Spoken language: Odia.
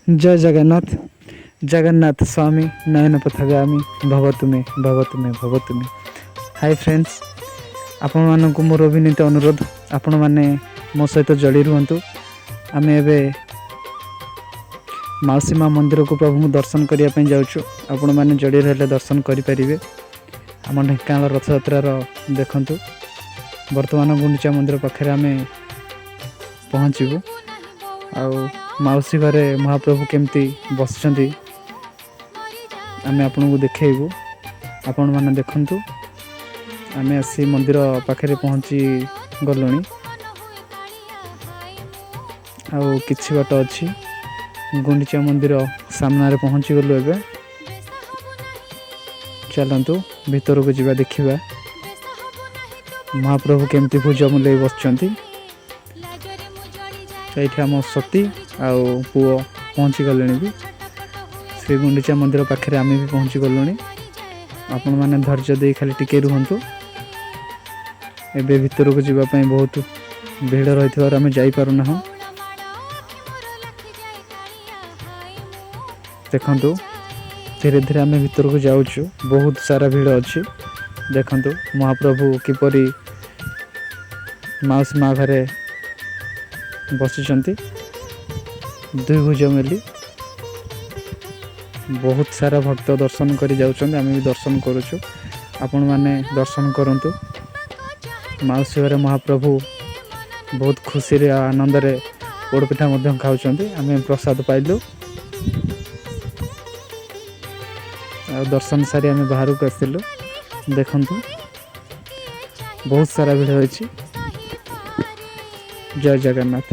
ଜୟ ଜଗନ୍ନାଥ। ଜଗନ୍ନାଥ ସ୍ୱାମୀ ନୟନ ପଥଗାମୀ ଭବ ତୁମେ, ଭବ ତୁମେ, ଭବ ତୁମେ। ହାଇ ଫ୍ରେଣ୍ଡସ୍, ଆପଣମାନଙ୍କୁ ମୋର ବିନୀତ ଅନୁରୋଧ, ଆପଣମାନେ ମୋ ସହିତ ଯୋଡ଼ି ରୁହନ୍ତୁ। ଆମେ ଏବେ ମାଉସୀ ମା ମନ୍ଦିରକୁ ପ୍ରଭୁଙ୍କୁ ଦର୍ଶନ କରିବା ପାଇଁ ଯାଉଛୁ। ଆପଣମାନେ ଯୋଡ଼ି ରହିଲେ ଦର୍ଶନ କରିପାରିବେ। ଆମ ଢେଙ୍କାନାଳ ରଥଯାତ୍ରାର ଦେଖନ୍ତୁ, ବର୍ତ୍ତମାନ ଗୁଣ୍ଡିଚା ମନ୍ଦିର ପାଖରେ ଆମେ ପହଞ୍ଚିବୁ ଆଉ ମାଉସୀ ଘରେ ମହାପ୍ରଭୁ କେମିତି ବସିଛନ୍ତି, ଆମେ ଆପଣଙ୍କୁ ଦେଖେଇବୁ। ଆପଣମାନେ ଦେଖନ୍ତୁ। ଆମେ ଆସି ମନ୍ଦିର ପାଖରେ ପହଞ୍ଚି ଗଲୁଣି, ଆଉ କିଛି ବାଟ ଅଛି। ଗୁଣ୍ଡିଚା ମନ୍ଦିର ସାମ୍ନାରେ ପହଞ୍ଚିଗଲୁ ଏବେ। ଚାଲନ୍ତୁ ଭିତରକୁ ଯିବା, ଦେଖିବା ମହାପ୍ରଭୁ କେମିତି ଭୁଜ ମୁଲେଇ ବସିଛନ୍ତି। ଏଇଠି ଆମ ସତୀ ଆଉ ପୁଅ ପହଞ୍ଚି ଗଲେଣି ବି। ଶ୍ରୀ ଗୁଣ୍ଡିଚା ମନ୍ଦିର ପାଖରେ ଆମେ ବି ପହଞ୍ଚି ଗଲୁଣି। ଆପଣମାନେ ଧୈର୍ଯ୍ୟ ଦେଇ ଖାଲି ଟିକେ ରୁହନ୍ତୁ। ଏବେ ଭିତରକୁ ଯିବା ପାଇଁ ବହୁତ ଭିଡ଼ ରହିଥିବାରୁ ଆମେ ଯାଇପାରୁନାହୁଁ। ଦେଖନ୍ତୁ, ଧୀରେ ଧୀରେ ଆମେ ଭିତରକୁ ଯାଉଛୁ। ବହୁତ ସାରା ଭିଡ଼ ଅଛି। ଦେଖନ୍ତୁ, ମହାପ୍ରଭୁ କିପରି ମାଉସୀ ମା ଘରେ ବସିଛନ୍ତି ଦୁଇ ଭୁଜ ମେଲି। ବହୁତ ସାରା ଭକ୍ତ ଦର୍ଶନ କରି ଯାଉଛନ୍ତି। ଆମେ ବି ଦର୍ଶନ କରୁଛୁ। ଆପଣମାନେ ଦର୍ଶନ କରନ୍ତୁ। ମାଉସୀ ଘରେ ମହାପ୍ରଭୁ ବହୁତ ଖୁସିରେ ଆଉ ଆନନ୍ଦରେ ପୋଡ଼ପିଠା ମଧ୍ୟ ଖାଉଛନ୍ତି। ଆମେ ପ୍ରସାଦ ପାଇଲୁ ଆଉ ଦର୍ଶନ ସାରି ଆମେ ବାହାରକୁ ଆସିଲୁ। ଦେଖନ୍ତୁ, ବହୁତ ସାରା ଭିଡ଼ ହୋଇଛି। ଜୟ ଜଗନ୍ନାଥ।